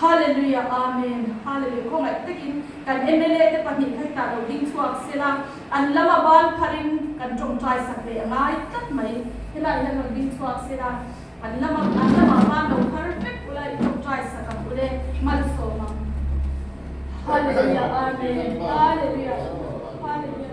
Hallelujah Amen Hallelujah Khawngaih takin kan mla te pahnih kha hetah lo ding chhuak sela an lama ban pharin kan tawngtai sak leh a ngai tlat mai. Helaiah hian rawn ding chhuak sela an lama an lamah ban lo phar vek ula i tawngtai sak ang ule malsawm ang. Hallelujah Amen Hallelujah Hallelujah.